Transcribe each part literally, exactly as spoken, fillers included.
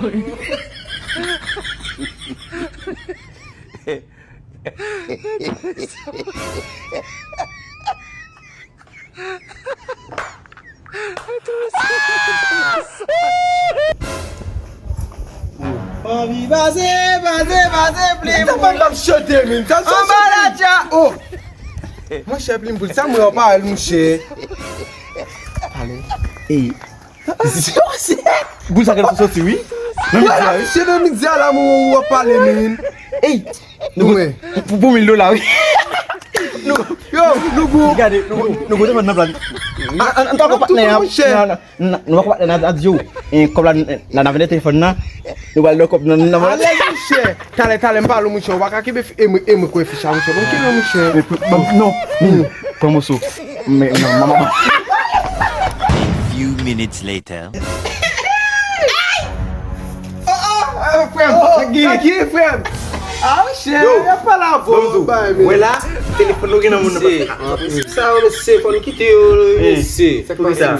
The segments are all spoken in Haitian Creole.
Anvi pase, pase, pase, plim. Sa pa m ap chante, men. Sa, sa, anba sa, la dja. Oh. Monchè, plim poul, sa mwen pa al, monchè. Ale. Ey. Boul sa gen sou soti, wi. Nan midi a, wi. Se nan midi a la, mwen, w ap pale, men. Ey. Nou, pou, pou mil dola, wi. Nou, yo, nou gou. Gade, nou, nou gou te vann nan plan. An, an, an, an, patnè, an, an, an, nou pa patnè, nan, nan di yo. E, kòb la, nan, nan vende telefòn nan. Nou pral nan kòb nan, nan. Ale, monchè. Talè, talè, m pale, monchè. Ou pa ka kenbe fi, e mwen, e mwen kwe fich la, monchè. Bon, kenbe, monchè. Men, pran, non, non. Pran moso. Men, non, manman. A few minutes later. Oh, oh, oh, frè m, oh, Kaki, frè m. Ah, chè, y ap pale avè w, bay, men. Wè la, telefòn nou gen nan moun nan. Sa yo, mesye, fò n kite yo, mesye.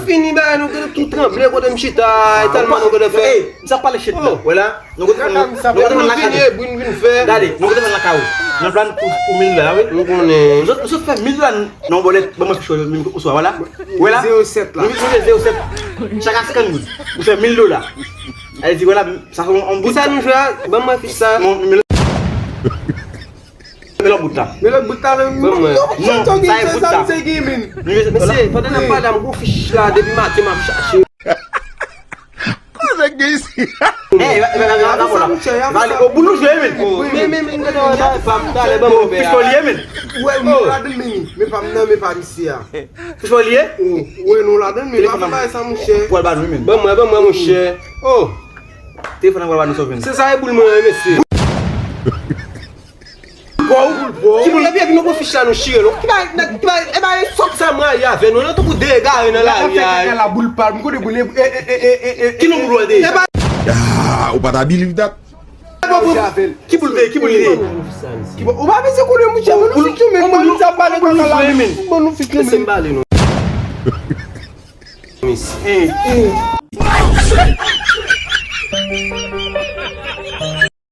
Fini bagay, nou gen tout tranble kote m chita, e tèlman nou gen fè. Ey, m sa pale shit la. Wè la, nou gen, nou gen lakay. Vini, vin, vin fè. Gade, nou gen lakay ou. Nan plan pou, pou mil dola, wi. Nou konnen. Zòt, zòt fè mil dola nan bòlèt, ban mwen fich ou, oswa, wè la. Wè la. Zewo sèt la. Nou, nou gen zewo sèt. Chak a senkant goud. Ou fè mil dola. Ale di, wè la, sa fè yon, yon bout. Kisa nou jwe a? Ban mwen fich sa. Mon, men, men lòt bout la. Men lòt bout la, men. Ban mwen. Non, sa e bout la. Mesye, pandan n ap pale, m gon fich la, depi maten m ap chache. Kote nèg gen isi? Ey, va, va, va, va, va, va, va, va, o boul nou jwe, men. Men, men, men, gade, gade, pa m talè, ban mwen, men. Pistolye, men. Wè, nou ladan, men, men pa m nan, men pa m isi a. Fich pa w li ye? Oh, wè nou ladan, men pa fè bagay sa, monchè. Pral ba nou, men. Ban mwen, ban mwen, monchè. Oh. Telefòn nan pral ba nou sou vin. Se sa e boul mwen, mesye. Boul, boul. Ki boul? Epi, epi nou pran fich la, nou chire, non. Ki bagay, nèg, ki bagay, e bagay sòt sa mwen ye avè nou, non, tankou de egare nan lari a. Kaka la boul pa, m konnen boul, e, e, e. Ki non boul ou te ye? Ah, ou pa ta believe that? Ki boul te ye? Ki boul li te ye? Ou pa bezwen konnen, monchè, ban nou fich ou, men, ban nou fich ou, men. Lese m pale, non. Mesye.